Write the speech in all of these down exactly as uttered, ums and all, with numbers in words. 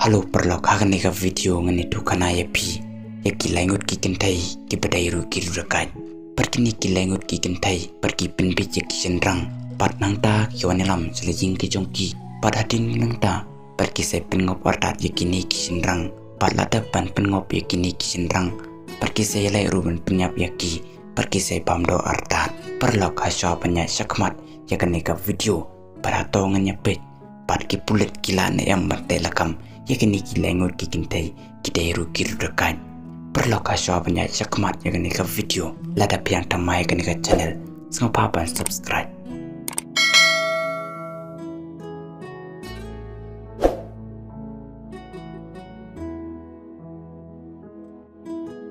Hello paralok, ha kane ka video ngan ïathuh khana ïa phi ïa ki laingut ki kynthei kiba dei ruh ki riewdakaid. Bad kine ki laingut ki kynthei bad ki pynbeit ïa ki shynrang bad nangta ki wan ïalam sha la ïing ki jong ki. Bad hadien nangta bad ki sa pynngop artat ïa kine ki shynrang. Bad lada ban pynngop ïa kine ki shynrang bad ki sa ïaleh ruh ban pynïap ïa ki bad ki sa bam doh artat. Paralok, hashwa ban ïaid shakhmat ïa kane ka video, bad hato ngan ïa peit bad ki pulit ki lah ne em ban teh lakam ïa kine ki laingut ki kynthei ki dei ruh ki riewdakaid. Paralok, hashwa ban ïaid shakhmat ïa kane ka video, lada phi ïam thymmai ïa kane ka channel, sngewbha ban subscribe.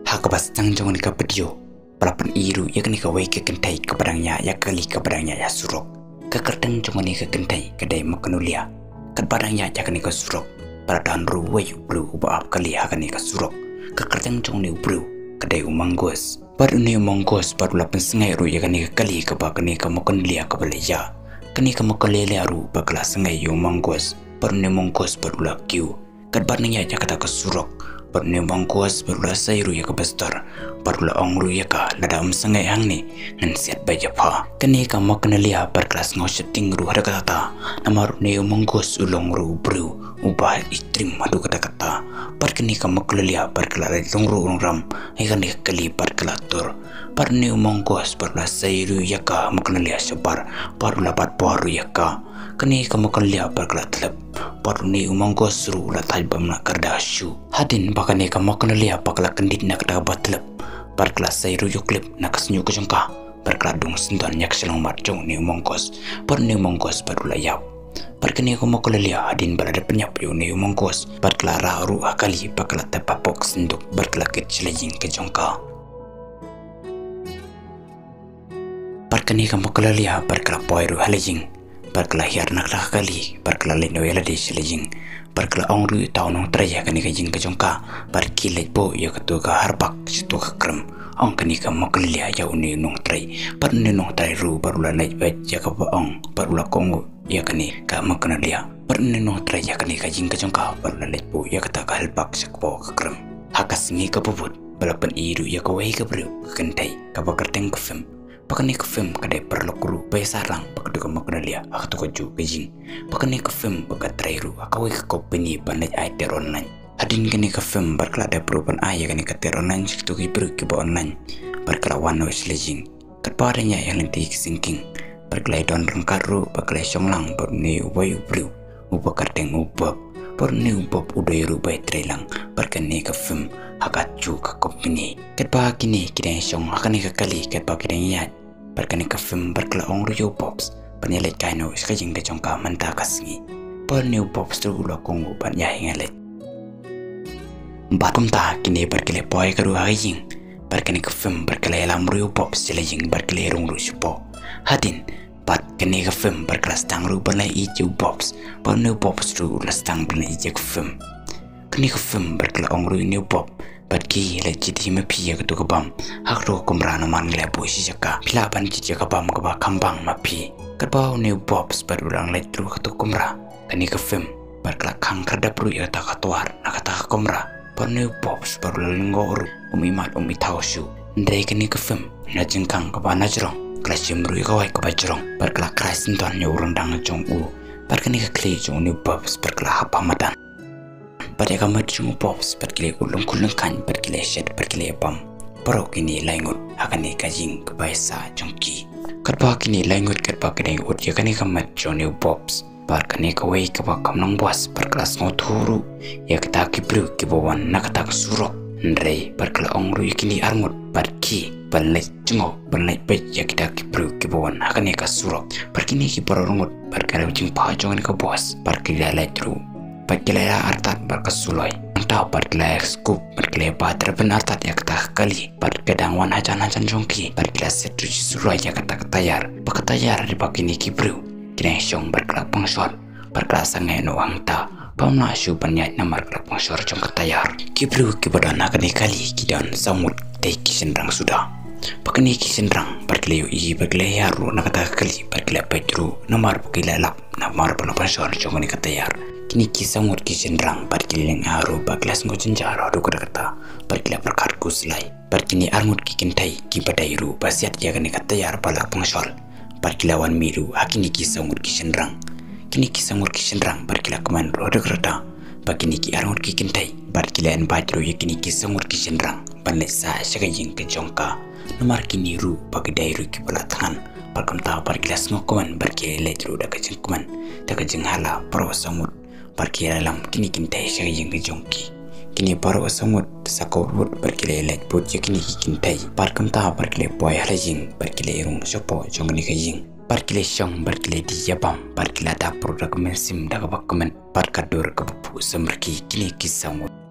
Ha kaba sdang jong kane ka video, ba la pyni ruh ïa kane kawei ka kynthei kaba dang ïaid ïa ka kali kaba dang ïaid ha surok. Ka kyrteng jong kane ka kynthei ka dei Makhnulia. Katba dang ïaid ïa kane ka surok, ba la don ruh uwei u briew uba ap kali ha kane ka surok. Ka kyrteng jong une u briew ka dei u Mongus. Bad une u Mongus bad u la pynsngew ruh ïa kane ka kali kaba kane ka Makhnulia kaba la ïaid. Kane ka Makhnulia ruh bad ka la sngew ïa u Mongus. Bad une u Mongus bad u la kiew. Katba dang ïaid ïa kata ka surok, bad une u Mongus bad u la sei ruh ïa ka bastor, bad u la ong ruh ïa ka, lada ym sngew hangne, ngan siat beit ïa pha. Kane ka Makhnulia bad ka la sngew sheptieng ruh haduh katta, namar une u Mongus u long ruh u briew uba itrim haduh katta katta. Bad kane ka Makhnulia bad ka la leit long ruh nongrim ïa kane ka kali bad ka la tur. Bad une u Mongus bad u la sei ruh ïa ka Makhnulia shabar, bad u la bat bor ruh ïa ka. Kane ka Makhnulia bad ka la tlep. Bad une u Mongus ruh u la thait bam na ka rda shuh. Hadien ba kane ka Makhnulia bad ka la kyndit na kata ka bathlep, bad ka la sei ruh ïa u khlip na ka shñiuh ka jong ka, bad ka la dung syndon ïa ka shyllangmat jong une u Mongus. Bad une u Mongus bad u la ïap. Bad kane ka Makhnulia hadien ba la dep pynïap ïa une u Mongus, bad ka la rah ruh ha kali, bad ka la tep hapoh ka synduk, bad ka la kit sha la ïing ka jong ka. Bad kane ka Makhnulia bad ka la poi ruh ha la ïing, bad ka la hiar na kata ka kali, bad ka la leit noh ïa lade sha la ïing. Bad ka la ong ruh ïa uta u nongtrei ïa kane ka ïing ka jong ka, bad khie leit buh ïa kato ka harbak sha kato ka krem. Ong kane ka Makhnulia ïa une u nongtrei. Bad une u nongtrei ruh bad u la leit beit ïa kaba ong, bad u la kohnguh ïa kane ka Makhnulia. Bad une u nongtrei ïa kane ka ïing ka jong ka bad u la leit buh ïa kata ka harbak sha kaba ka krem. Ha ka sngi kaba bud, ba la pyni ruh ïa kawei ka briew ka kynthei kaba kyrteng ka Fim. Ba kane ka Fim ka dei paralok ruh ba ïasah lang bad kato ka Makhnulia ha kato kajuh ka ïing. Ba kane ka Fim bad ka trei ruh ha kawei ka company ban leit ai tiar online. Hadien kane ka Fim bad ka la dep ruh ban ai ïa kane ka tiar online sha kato ki briew kiba online, bad ka la wan noh sha la ïing. Katba dang ïaid ïa lynti ka singkieng, bad ka la ïadon ryngkat ruh bad ka la ïashong lang bad une uwei u briew uba kyrteng u Bob. Bad une u Bob u dei ruh ba ïatrei lang bad kane ka Fim ha kajuh ka company. Katba kine ki dang shong ha kane ka kali, katba ki dang ïaid, bad kane ka Fim bad ka la ong ruh ïa u Bobs ban ïaleit kai noh sha ka ïing ka jong ka mynta ka sngi. Bad une u Bobs ruh u la kohnguh ban ïaid ïaleit. Bad kumta kine bad ki la poi ka ruh ha ka ïing, bad kane ka Fim bad ka la ïalam ruh ïa u Bobs sha la ïing, bad ki la rung ruh shapoh. Hadien bad kane ka Fim bad ka la sdang ruh ban leit ïeit ïa u Bobs, bad une u Bobs ruh u la sdang ban leit ïeit ïa ka Fim. Kane ka Fim bad ka la ong ruh ïa une u Bob, bad ki, leit jied hi ma phi ïa kato ka bam ha kato ka kamra, namar ngi la buh shi jaka. Phi lah ban jied ïa ka bam kaba kham bang ma phi. Katba une u Bobs bad u la leit ruh ha kato ka kamra, kane ka Fim bad ka la khang khyrdep ruh ïa kata ka twar na kata ka kamra. Bad une u Bobs bad u la lyngngoh ruh, um imat um ithaw shuh. Hynrei kane ka Fim na jingkhang kaba na jrong ka la shim ruh ïa ka wait kaba jrong, bad ka la krai syndon ïa u ryndang jong u. Bad kane ka khlieh jong une u Bobs bad ka la hap ha madan. Bad ïa ka met jong u Bobs bad ki la ïaud lyngkhuh lyngkhaiñ, bad ki la ïashet bad ki la ïabam baroh kine laingut ha kane ka ïing kaba ïasah jong ki. Katba kine laingut, katba ki dang ïaud ïa kane ka met jong une u Bobs, bad kane kawei kaba kham long boss bad ka la sngewthuh ruh ïa kita ki briew kiba wan na kata ka surok. Hynrei bad ka la ong ruh ïa kine arngut bad ki ban leit jngoh, ban leit peit ïa kita ki briew kiba wan ha kane ka surok. Bad kine ki baroh arngut bad ka la jingpha jong kane ka boss bad ki la leit ruh, bad ki la ïaid artat bad ka suloi. Nangta bad ki la ïa scoop, bad ki la ïa ba tyrpeng artat ïa kata ka kali, bad ka dang wan hajan hajan jong ki, bad ki la set ruh shi suloi ïa kata ka tayar. Bad ka tayar, hynrei ba kine ki briew ki dang shong bad ka la pangshor, bad ka la sangeh noh hangta. Bym lah shuh ban ïaid namar ka la pangshor jong ka tayar. Ki briew kiba don ha kane ka kali ki don saw ngut, dei ki shynrang suda. Bad kine ki shynrang bad ki la ïohi bad ki la hiar ruh na kata ka kali, bad ki la peit ruh namar ba ki la lap namar ba la pangshor jong kane ka tayar. Kine ki saw ngut ki shynrang bad ki la lyngngoh ruh ba ki la sngewjynjar haduh katta katta bad ki la pyrkhat khuslai. Bad kine ar ngut ki kynthei kiba dei ruh ba siat ïa kane ka tiar ba la pangshol bad ki la wan mih ruh ha kine ki saw ngut ki shynrang. Kine ki saw ngut ki shynrang bad ki la kmen ruh haduh katta ba kine ki ar ngut ki kynthei bad ki la invite ruh ïa kine ki saw ngut ki shynrang ban leit sah sha ka ïing ka jong ka. Namar kine ruh ba ki dei ruh kiba la thngan bad kumta bad ki la sngewkmen bad ki la leit ruh da ka jingkmen da ka jinghala baroh saw ngut bad ki la lam kine ki kynthei sha ka ïing ka jong ki. Kine baroh saw ngut sa kawut bad ki la leit bud ïa kine ki kynthei bad kumta bad ki la poi ha la ïing bad ki la ïarung shapoh jong kane ka ïing bad ki la shong bad ki la die ïa bam bad ki la dap ruh da ka mynsiem da kaba kmen bad ka dur kaba phuh samrkhie. Kine ki saw ngut